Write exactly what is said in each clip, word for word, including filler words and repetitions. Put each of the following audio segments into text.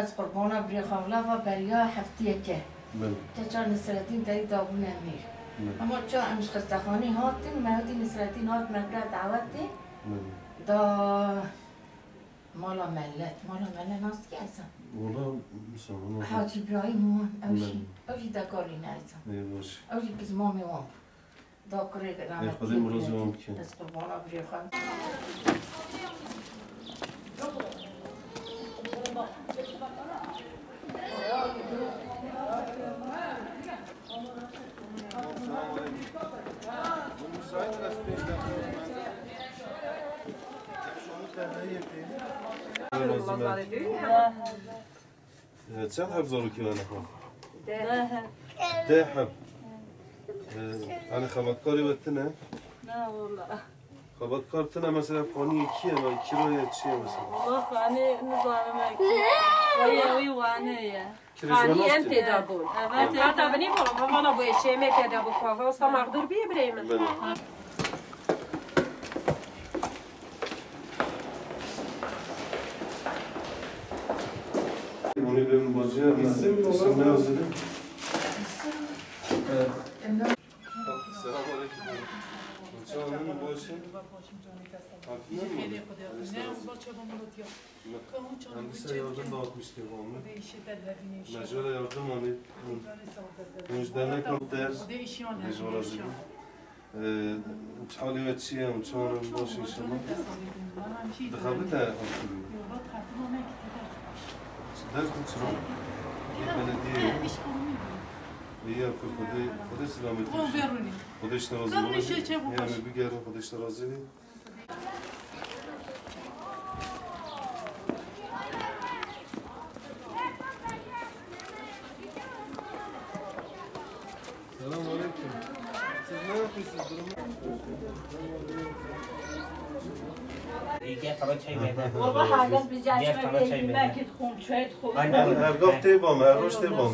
Ez qurbana birê xwe bila va beriya heftiyeke. Belê. Te ça Nisretîn teyî dabûne mêr. Belê. Ama ça em ji xestexanê hatin, me wetî Nisretîn hat me bila dawetê. Belê. Da mala melet, mala melet nas dikî Ezan? Wala, Musa, wala. Hacî Îbrahîm wan, ew jî, Belê. ew jî dekalî ne Ezan. Ê baş. Ew jî bizmamê wan bû. Da kurê Ê, Xwedê mirazê wan bike. Ez qurbana birê xwe. Ee, çend heb zarokî hene xwe? Deh. Deh heb. Ee, yani xebatkarê we tune? Na, wala. Xebatkar tune mesela, qaniyê kî ye, kîroyê çi ye mesela? Wala, qanî nizanim kî. Wê wî wane ye. Qanî em tê de bûn. Evet. Heta binî bûn, vana bû eşê me tê de bû, xwe wasta mexdûr bî birê min. Belê. Hûn ê bêjin baciya, isim ne yazılı? Selam aleyküm. Çawa, ne baş e? Hakime mi? Em size yardım dağıtmıştık, var mı? Mecbur yardım hani. Hûn ji derneka der, Xwedê îşiyan hebe, Mecbur inşallah. Ee, halê we çi ye? Hûn çawa ne? Baş inşallah. Dixebite? Dixebite? Yok, bak, kartım ona iki tane. Derkum çira? Yê belediyê ye. İş kurumu. İyi ya, Xwedê, Xwedê selamet. Tamam, veruni. Xwedê ji te razî. Veruni, şey, şey, bu baş. Yani bir gelin, Xwedê ji te razî. Selam aleyküm. Siz ne yapıyorsunuz? Durumu? Gel sana çay ver. Wallah, heger bi cahçe bê, yemek dixwim, çay dixwim. Aynen. Her, her gaf tê bam, her roj tê bam.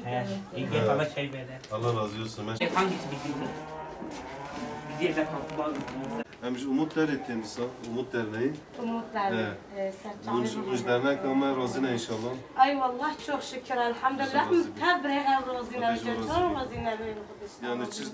He, gel sana çay ver. Allah razı olsun. Hangisi bildiğin? Bizi evde kalkıp bağlı. Em ji Umut Derê tên dîsa, Umut Derneği. Umut Derneği, He. e, serçavê Hûn ji, hûn ji derneka me razî ne inşallah. Ay wallah, çok şükür, elhamdülillah. Razî. Tev birê ev razî ne, Xwedê ji we razî. Çawa razî ne, Xwedê ji te Yani razî. Çi